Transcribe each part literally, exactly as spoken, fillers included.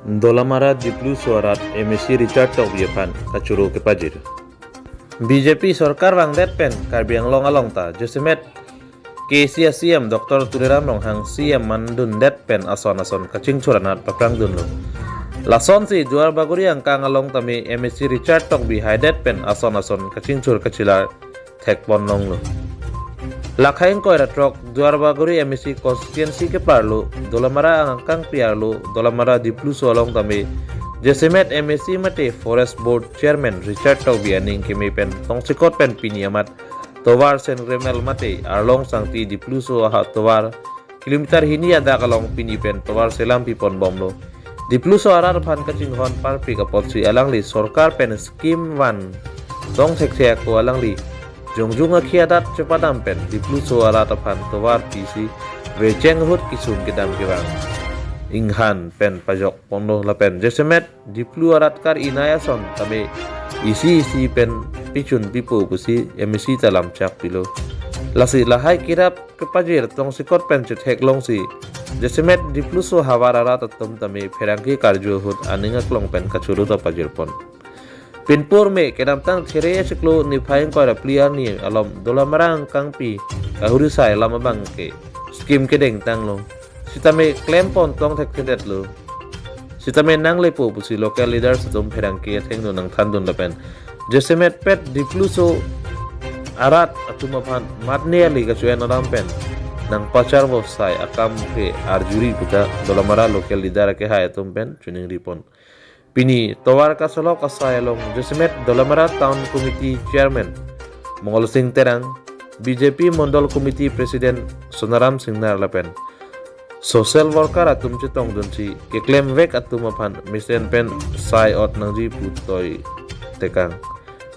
Dolamara Dipluso arat M A C Richard Tokbi aphan kachoro kepajir. B J P sorkar vangdet pen Karbi Anglong along ta jasemet K A C C M Doctor Tuliram Ronghang C M mandundet pen ason ason kachingchur anat paprangdunlo. Lasonsi Duarbagori angkang along tame M A C Richard Tokbi haidet pen ason ason kachingchur kachelar thekpon longlo. Lakhai ingkoi ra throk Duarbagori M A C constituency keparlo Dolamara angkangpi arlo Dolamara Dipluso along tame jasemet M A C mate Forest Board Chairman Richard Tokbi aning keme pen tongsekot pen pini amat tovar Saint Gabriel mate Arlong Sangti Dipluso aha tovar kilometer hini adak along pini pen tovar selam pipon bomlo. Dipluso arat aphan kachinghon parpik apotsi alangli sorkar pen scheme van dong thekthe ako alangli jongjung akhei adat chepadam pen Dipluso arat aphan tovar pisi vecheng ahut kisung kedam kevang inghan pen pajok ponlo lapen jasemet Diplu arat kar-inai ason tame isi isi pen pichun pipo pusi M A C ta lamchak pilo. Lasi lahai kerap kepajir tongsekot pen chethek longsi jasemet Dipluso havar arat atum tame pherangke karju ahut aning aklong pen kachoro ta pajirpon. Pinpur me kedamtang There chiklo niphai ingkoi ra phli arni alom Dolamara angkangpi kahuri sai alam abang ke scheme kedengtanglo. Sitame klempon tong thekthedetlo. Sitame nanglepo pusi local leaders atum pherangke athengno nangthandun lapen jasemet pet Dipluso arat atum aphan matne ali kachoen alam pen nangpacharvo sai akam ke arjuri puta Dolamara local leader akehai atum pen chiningripon. Pini tovar kasolok asai along jasemet Dolamara Town Committee Chairman Mongol Sing Terang, B J P Mondol Committee President Sonaram Singnar lapen social worker atum chetongdunsi keklemvek atum aphan mesen pen sai ot nangji pu toi tekang.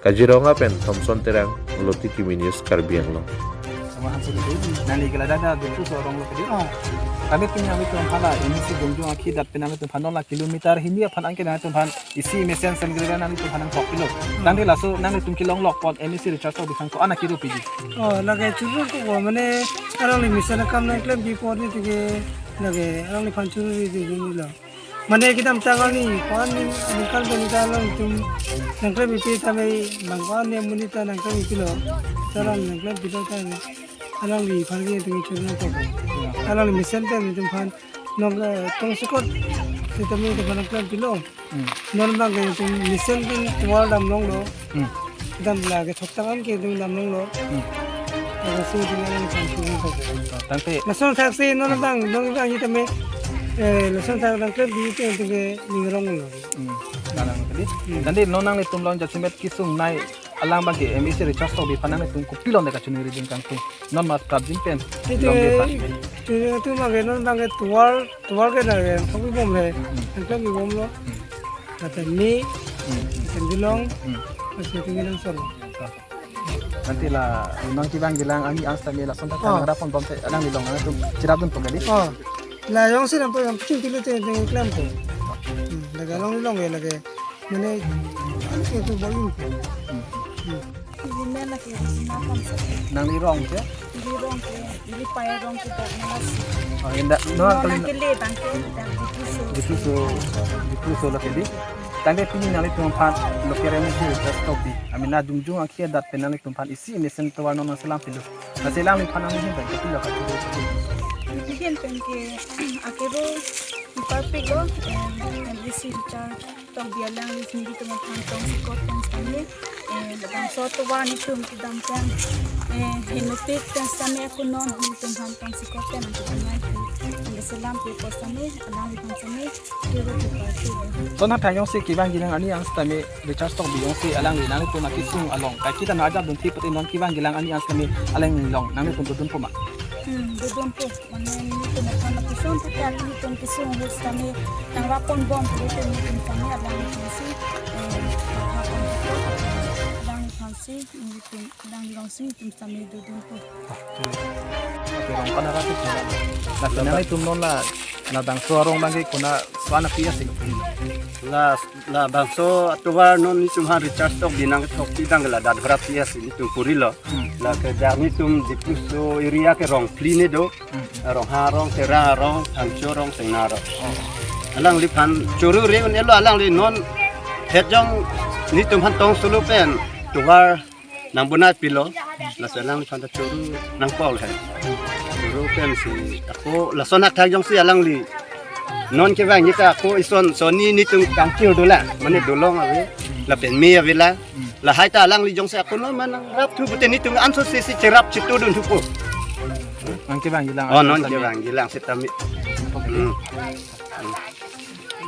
Kaziranga pen Thomson Terang, Loti Kimi News, Karbi Anglong. Sama hanse dei, nangli kela dada Dipluso arong lo kedei. Ah. Kami pini nanglitum aphan la M A C jongjung akhei adat pen nanglitum aphan la kilometer hini aphan anke nanglitum aphan isi mesen Saint Gabriel nanglitum aphan nangthok pilo. Tangte laso nanglitum kelong lok apot M A C Richard Tokbi aphan ko-an akero piji. Oh, lake choro ko mane alangli mesen akam nangklem pi apot ni tike lake alangliphan choro ri di lo. Mane kedamtang arni, ko-an ni, aningkan pen ta alangtum nangklem pipe tame, bang ko-an ni amonit ta nangklem pilo, ta alang nangklem pilo ta, alangliphan ke tame choro nangthok. Alangli mesen pen itum aphan, non, eh, tongsekot, sitame itum aphan nangklem pilo. Hmm. Non abang ke itum mesen pen tovar dam longlo. Hmm. Dam lake choktak an ke dam longlo. Hmm. Lake si dam longlo kan si dam longlo. Tangte lason thaksi non abang, non abang itum me, eh, lason thak dam klem di te te ke ningrong lo. Hmm. Kanang tadi. Hmm. Tangte non nanglitum along jasemet kesungnei alam abang ke M A C Richard Tokbi aphan nanglitum kopilo ne kachiningri ding kangtung. Non mat prapjin pen. Ite, long ke prap. Ite tu abang ke non abang ke tovar, tovar ke na ke, thok pibom he. Hmm. Nangklem pibomlo. Hmm. Lapen me, hmm, lapen bilong, hmm, lapen tinggi langsor. Tangte la non kevang kelang ani an sitame lason ta, ah, nangdapon bomte alanglilong nangtum cherapdunpo kali. Oh. La jongsi nampo yang pichun tili te te klempo. Hmm, lake alanglilong ya lake. Mane, ano ke tu bolin. Hmm. Hmm. Ili men lake, ili makan sa. Nanglirong ke? Ili rong ke, ili paya rong ke dak nasi. Oh, inda, no, no, kali nang na- kele bang ke, dak Dipluso. Dipluso, Dipluso lake dei. Tangte pini nanglitum aphan local M A C Richard Tokbi, amen jongjung akhei adat pen nanglitum aphan isi mesen tovar non nangselam pilo. Nangselam aphan nangli ahin pen kopilo kachoro. Ahin pen ke akero parpiklo, em, M A C Richard Tokbi alangli nelitum aphan tongsekot pen sitame, eh, labangso tovar netum kedam pen, eh, henopik pen sitame ako non netum aphan tongsekot pen kedam nangji. Nangselam pi apot sitame, alangliphan sitame, kero keparpik. Ton ha thang jongsi kevang kelang ani an sitame Richard Tokbi jongsi alangli nanglitum akesung along kaike ta nang-ajapdun thip pute non kevang kelang ani an sitame alanglilong nanglitum dodunpo ma? Hmm, dodunpo. Mane netum aphan akesung pute netum kesung ahut sitame nangrapponbom pute netum sitame alangliphan si, eh, alangliphan si, netum, alanglilong si netum sitame dodunpo. Oke, rong kana ratu kana. Nah, kenang itum non la, labangso arong abang ke kona swana pia sih. La, labangso atovar non netum aphan Richard Tokbi nangkethok pidang la dak berapa pia sih netum purilo. Hmm. Lake dak netum Dipluso area ke rong phli ne do. Hmm. Rong ha rong, Terang rong, Thangcho rong, Sengnar rong. Oh. Alangliphan choro re un-elo, alangli non het jong netum aphan tong solo pen tovar nangbonai pilo. Laso alangliphan ta choro nangpol he. Choro pensi ako lason athak jongsi alangli non kevangji ta ako ison sonni netum kangkir dolang, mane dolong ave, lapen me avelang. Lahai ta alangli jongsi ako non ma nangrap thu pute netum anso sisi cherap chitudun thupo. Non kevangjilang. Oh, non kevangjilang sitame. Hmm.